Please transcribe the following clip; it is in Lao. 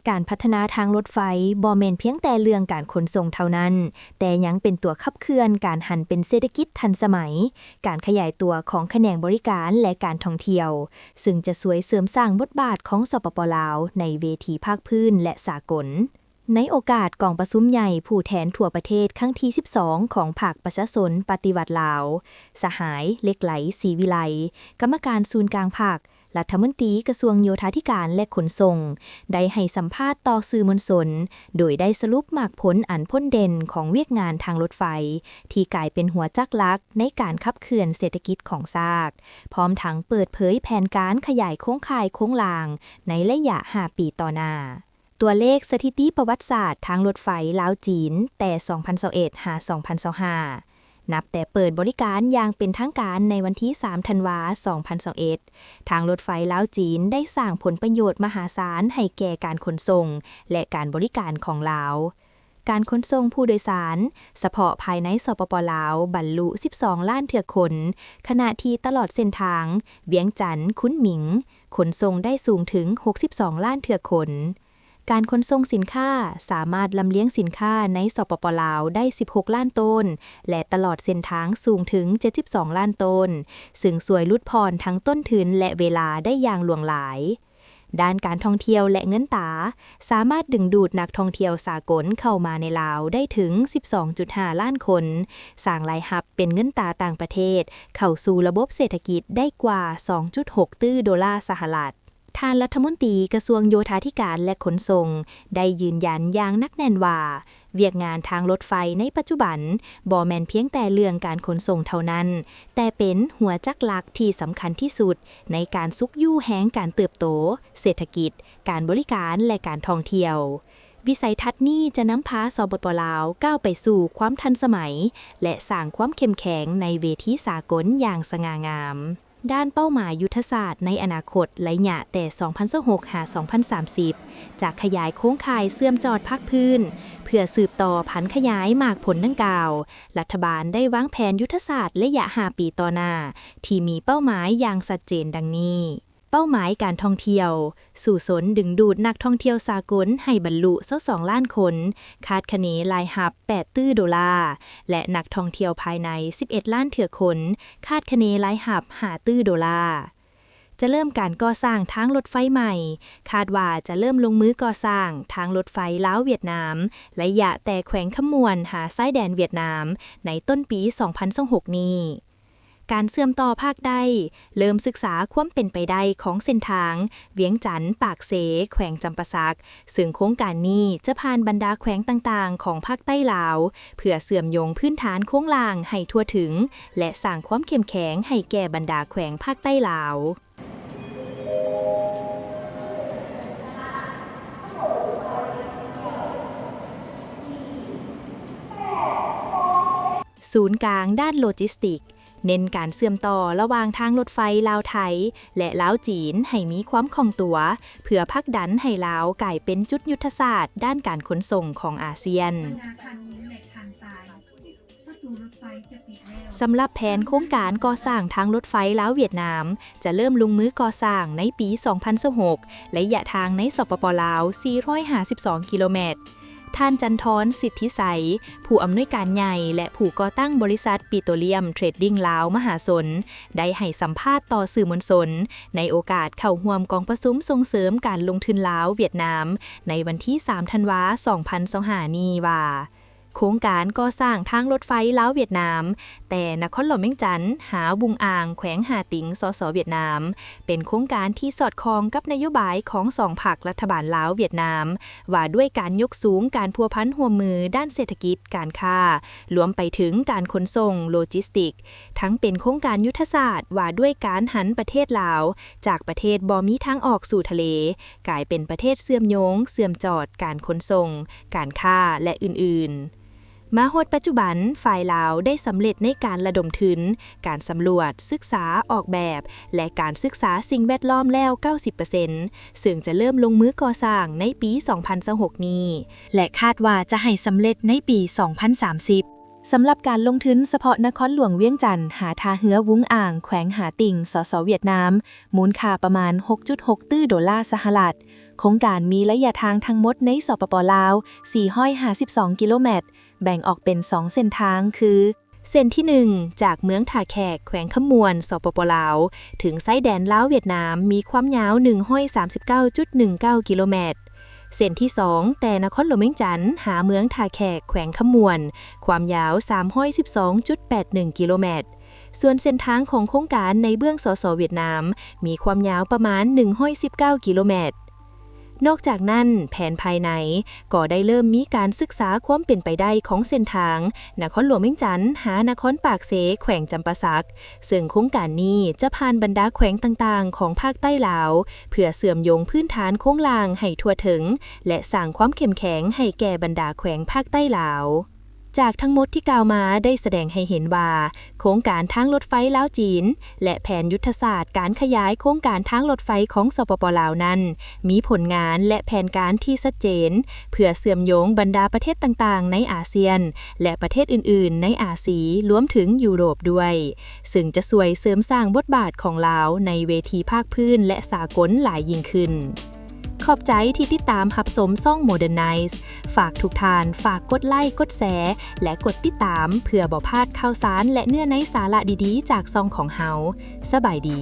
ການພັດທະນາທາງລົດໄຟບໍ່ແມ່ນພຽງແຕ່ເລື່ອງການຂົນສົ່ງເທົ່ານັ້ນ, ແຕ່ຍັງເປັນຕົວຂັບເຄື່ອນການຫັນເປັນເສດຖະກິດທັນສະໄໝ, ການຂະຫຍາຍຕົວຂອງຂະແໜງບໍລິການ ແລະ ການທ່ອງທ່ຽວ, ຊຶ່ງຈະຊ່ວຍເສີມສ້າງບົດບາດຂອງ ສປປ ລາວ ໃນເວທີພາກພື້ນ ແລະ ສາກົນ. ໃນໂອກາດກອງປະຊຸມໃຫຍ່ຜູ້ແທນທົ່ວປະເທດຄັ້ງທີສິບສອງ ຂອງພັກປະຊາຊົນປະຕິວັດລາວ, ສະຫາຍ ເຫຼັກໄຫຼ ສີວິໄລ, ກຳມະການສູນກາງພັກ, ລັດຖະມົນຕີກະຊວງໂຍທາທິການ ແລະ ຂົນສົ່ງ ໄດ້ໃຫ້ສຳພາດຕໍ່ສື່ມວນຊົນ, ໂດຍໄດ້ສະຫຼຸບໝາກຜົນອັນພົ້ນເດັ່ນຂອງວຽກງານທາງລົດໄຟ ທີ່ກາຍເປັນຫົວຈັກຫຼັກໃນການຂັບເຄື່ອນເສດຖະກິດຂອງຊາດ, ພ້ອມທັງເປີດເຜີຍແຜນການຂະຫຍາຍໂຄງຂ່າຍໂຄງລ່າງໃນໄລຍະຫ້າປີຕໍ່ໜ້າ. ຕົວເລກສະຖິຕິປະຫວັດສາດທາງລົດໄຟລາວ-ຈີນ ແຕ່ສອງພັນຊາວເອັດ ຫາ ສອງພັນຊາວຫ້າ ນັບແຕ່ເປີດບໍລິການຢ່າງເປັນທາງການໃນວັນທີສາມ ທັນວາ ສອງພັນຊາວເອັດ, ທາງລົດໄຟລາວ-ຈີນໄດ້ສ້າງຜົນປະໂຫຍດມະຫາສານໃຫ້ແກ່ການຂົນສົ່ງ ແລະ ການບໍລິການຂອງລາວ. ການຂົນສົ່ງຜູ້ໂດຍສານສະເພາະພາຍໃນ ສປປ ລາວ ບັນລຸສິບສອງລ້ານເທື່ອຄົນ, ຂະນະທີ່ຕະຫຼອດເສັ້ນທາງວຽງຈັນ-ຄຸນໝິງ ຂົນສົ່ງໄດ້ສູງເຖິງຫົກສິບສອງລ້ານເທື່ອຄົນ. ການຂົນສົ່ງສິນຄ້າສາມາດລຳລຽງສິນຄ້າໃນ ສປປ ລາວ ໄດ້ສິບຫົກລ້ານໂຕນ ແລະ ຕະຫຼອດເສັ້ນທາງສູງເຖິງເຈັດສິບສອງລ້ານໂຕນ, ຊຶ່ງຊ່ວຍຫຼຸດຜ່ອນທັງຕົ້ນທຶນ ແລະ ເວລາໄດ້ຢ່າງຫຼວງຫຼາຍ. ດ້ານການທ່ອງທ່ຽວ ແລະ ເງິນຕາ ສາມາດດຶງດູດນັກທ່ອງທ່ຽວສາກົນເຂົ້າມາໃນລາວໄດ້ເຖິງສິບສອງຈຸດຫ້າລ້ານຄົນ, ສ້າງລາຍຮັບເປັນເງິນຕາຕ່າງປະເທດເຂົ້າສູ່ລະບົບເສດຖະກິດໄດ້ກວ່າສອງຈຸດຫົກຕື້ໂດລາສະຫະລັດ. ທ່ານລັດຖະມົນຕີກະຊວງໂຍທາທິການ ແລະ ຂົນສົ່ງ ໄດ້ຢືນຢັນຢ່າງໜັກແໜ້ນວ່າ ວຽກງານທາງລົດໄຟໃນປັດຈຸບັນບໍ່ແມ່ນພຽງແຕ່ເລື່ອງການຂົນສົ່ງເທົ່ານັ້ນ, ແຕ່ເປັນຫົວຈັກຫຼັກທີ່ສຳຄັນທີ່ສຸດໃນການຊຸກຍູ້ແຮງການເຕີບໂຕເສດຖະກິດ, ການບໍລິການ ແລະ ການທ່ອງທ່ຽວ. ວິໄສທັດນີ້ຈະນຳພາ ສປປ ລາວ ກ້າວໄປສູ່ຄວາມທັນສະໄໝ ແລະ ສ້າງຄວາມເຂັ້ມແຂງໃນເວທີສາກົນຢ່າງສະຫງ່າງາມ. ດ້ານເປົ້າໝາຍຍຸດທະສາດໃນອະນາຄົດໄລຍະແຕ່ສອງພັນຊາວຫົກ ຫາ ສອງພັນສາມສິບ ຈະຂະຫຍາຍໂຄງຂ່າຍເຊື່ອມຈອດພາກພື້ນ. ເພື່ອສືບຕໍ່ຜັນຂະຫຍາຍໝາກຜົນດັ່ງກ່າວ, ລັດຖະບານໄດ້ວາງແຜນຍຸດທະສາດໄລຍະຫ້າປີຕໍ່ໜ້າ ທີ່ມີເປົ້າໝາຍຢ່າງຊັດເຈນດັ່ງນີ້. ເປົ້າໝາຍການທ່ອງທ່ຽວ, ສູ້ຊົນດຶງດູດນັກທ່ອງທ່ຽວສາກົນໃຫ້ບັນລຸຊາວສອງລ້ານຄົນ, ຄາດຄະເນລາຍຮັບແປດຕື້ໂດລາ ແລະ ນັກທ່ອງທ່ຽວພາຍໃນສິບເອັດລ້ານເທື່ອຄົນ, ຄາດຄະເນລາຍຮັບຫ້າຕື້ໂດລາ. ຈະເລີ່ມການກໍ່ສ້າງທາງລົດໄຟໃໝ່, ຄາດວ່າຈະເລີ່ມລົງມືກໍ່ສ້າງທາງລົດໄຟລາວ-ຫວຽດນາມ ໄລຍະແຕ່ແຂວງຄຳມ່ວນຫາຊາຍແດນຫວຽດນາມ ໃນຕົ້ນປີສອງພັນຊາວຫົກນີ້. ການເຊື່ອມຕໍ່ພາກໃຕ້ ເລີ່ມສຶກສາຄວາມເປັນໄປໄດ້ຂອງເສັ້ນທາງວຽງຈັນ-ປາກເຊ ແຂວງຈຳປາສັກ, ເຊິ່ງໂຄງການນີ້ຈະຜ່ານບັນດາແຂວງຕ່າງໆຂອງພາກໃຕ້ລາວ ເພື່ອເຊື່ອມໂຍງພື້ນຖານໂຄງລ່າງໃຫ້ທົ່ວເຖິງ ແລະ ສ້າງຄວາມເຂັ້ມແຂງໃຫ້ແກ່ບັນດາແຂວງພາກໃຕ້ລາວ. ສູນກາງດ້ານໂລຈິສຕິກ ເນັ້ນການເຊື່ອມຕໍ່ລະຫວ່າງທາງລົດໄຟລາວ-ໄທ ແລະ ລາວ-ຈີນໃຫ້ມີຄວາມຄ່ອງຕົວ ເພື່ອຜັກດັນໃຫ້ລາວກາຍເປັນຈຸດຍຸດທະສາດດ້ານການຂົນສົ່ງຂອງອາຊຽນ. ສຳລັບແຜນໂຄງການກໍ່ສ້າງທາງລົດໄຟລາວ-ຫວຽດນາມ ຈະເລີ່ມລົງມືກໍ່ສ້າງໃນປີສອງພັນຊາວຫົກ, ໄລຍະທາງໃນ ສປປ ລາວ ສີ່ຮ້ອຍຫ້າສິບສອງກິໂລແມັດ. ທ່ານ ຈັນທອນ ສິດທິໄຊ ຜູ້ອຳນວຍການໃຫຍ່ ແລະ ຜູ້ກໍ່ຕັ້ງບໍລິສັດປີໂຕລຽມເທຣດດິ້ງລາວມະຫາຊົນ ໄດ້ໃຫ້ສຳພາດຕໍ່ສື່ມວນຊົນ ໃນໂອກາດເຂົ້າຮ່ວມກອງປະຊຸມສົ່ງເສີມການລົງທຶນລາວ-ຫວຽດນາມ ໃນວັນທີສາມ ທັນວາ ສອງພັນຊາວຫ້ານີ້ວ່າ ໂຄງການກໍ່ສ້າງທາງລົດໄຟລາວ-ຫວຽດນາມ ແຕ່ນະຄອນຫຼວງວຽງຈັນຫາວຸງອາງ ແຂວງຫາຕິງ ສສ ຫວຽດນາມ ເປັນໂຄງການທີ່ສອດຄ່ອງກັບນະໂຍບາຍຂອງສອງພັກລັດຖະບານລາວ-ຫວຽດນາມ ວ່າດ້ວຍການຍົກສູງການພົວພັນຮ່ວມມືດ້ານເສດຖະກິດ, ການຄ້າ, ລວມໄປເຖິງການຂົນສົ່ງ, ໂລຈິສຕິກ, ທັງເປັນໂຄງການຍຸດທະສາດວ່າດ້ວຍການຫັນປະເທດລາວຈາກປະເທດບໍ່ມີທາງອອກສູ່ທະເລ ກາຍເປັນປະເທດເຊື່ອມໂຍງ, ເຊື່ອມຈອດ, ການຂົນສົ່ງ, ການຄ້າ ແລະ ອື່ນໆ. ມາຮອດປັດຈຸບັນ, ຝ່າຍລາວໄດ້ສຳເລັດໃນການລະດົມທຶນ, ການສຳຫຼວດ, ສຶກສາ, ອອກແບບ ແລະ ການສຶກສາສິ່ງແວດລ້ອມແລ້ວເກົ້າສິບເປີເຊັນ, ເຊິ່ງຈະເລີ່ມລົງມືກໍ່ສ້າງໃນປີສອງພັນຊາວຫົກນີ້ ແລະ ຄາດວ່າຈະໃຫ້ສຳເລັດໃນປີສອງພັນສາມສິບ. ສຳລັບການລົງທຶນສະເພາະນະຄອນຫຼວງວຽງຈັນຫາທ່າເຮືອວຸງອາງ ແຂວງຫາຕິງ ສສ ຫວຽດນາມ ມູນຄ່າປະມານຫົກຈຸດຫົກຕື້ໂດລາສະຫະລັດ. ໂຄງການມີໄລຍະທາງທັງໝົດໃນ ສປປ ລາວ ສີ່ຮ້ອຍຫ້າສິບສອງກິໂລແມັດ, ແບ່ງອອກເປັນສອງເສັ້ນທາງ ຄື ເສັ້ນທີໜຶ່ງ ຈາກເມືອງທ່າແຂກ ແຂວງຄຳມ່ວນ ສປປ ລາວ ເຖິງຊາຍແດນລາວ-ຫວຽດນາມ ມີຄວາມຍາວໜຶ່ງຮ້ອຍສາມສິບເກົ້າຈຸດໜຶ່ງເກົ້າກິໂລແມັດ. ເສັ້ນທີສອງ ແຕ່ນະຄອນຫຼວງວຽງຈັນ ຫາເມືອງທ່າແຂກ ແຂວງຄຳມ່ວນ ຄວາມຍາວສາມຮ້ອຍສິບສອງຈຸດແປດໜຶ່ງກິໂລແມັດ. ສ່ວນເສັ້ນທາງຂອງໂຄງການໃນເບື້ອງ ສສ ຫວຽດນາມ ມີຄວາມຍາວປະມານໜຶ່ງຮ້ອຍສິບເກົ້າກິໂລແມັດ. ນອກຈາກນັ້ນ, ແຜນພາຍໃນກໍໄດ້ເລີ່ມມີການສຶກສາຄວາມເປັນໄປໄດ້ຂອງເສັ້ນທາງນະຄອນຫຼວງວຽງຈັນຫານະຄອນປາກເຊ ແຂວງຈຳປາສັກ, ເຊິ່ງໂຄງການນີ້ຈະຜ່ານບັນດາແຂວງຕ່າງໆຂອງພາກໃຕ້ລາວ ເພື່ອເຊື່ອມໂຍງພື້ນຖານໂຄງລ່າງໃຫ້ທົ່ວເຖິງ ແລະ ສ້າງຄວາມເຂັ້ມແຂງໃຫ້ແກ່ບັນດາແຂວງພາກໃຕ້ລາວ. ຈາກທັງໝົດທີ່ກ່າວມາໄດ້ສະແດງໃຫ້ເຫັນວ່າ ໂຄງການທາງລົດໄຟລາວ-ຈີນ ແລະ ແຜນຍຸດທະສາດການຂະຫຍາຍໂຄງການທາງລົດໄຟຂອງ ສປປ ລາວ ນັ້ນ ມີຜົນງານ ແລະ ແຜນການທີ່ຊັດເຈນ ເພື່ອເຊື່ອມໂຍງບັນດາປະເທດຕ່າງໆໃນອາຊຽນ ແລະ ປະເທດອື່ນໆໃນອາຊີ ລວມເຖິງຢູໂຣບດ້ວຍ, ເຊິ່ງຈະຊ່ວຍເສີມສ້າງບົດບາດຂອງລາວໃນເວທີພາກພື້ນ ແລະ ສາກົນຫຼາຍຍິ່ງຂຶ້ນ. ຂອບໃຈທີ່ຕິດຕາມຮັບຊົມຊ່ອງ Modernize. ຝາກທຸກທ່ານ ຝາກກົດໄລ, ກົດແຊ ແລະ ກົດຕິດຕາມ ເພື່ອບໍ່ພາດຂ່າວສານ ແລະ ເນື້ອໃນສາລະດີໆຈາກຊ່ອງຂອງເຮົາ. ສະບາຍດີ.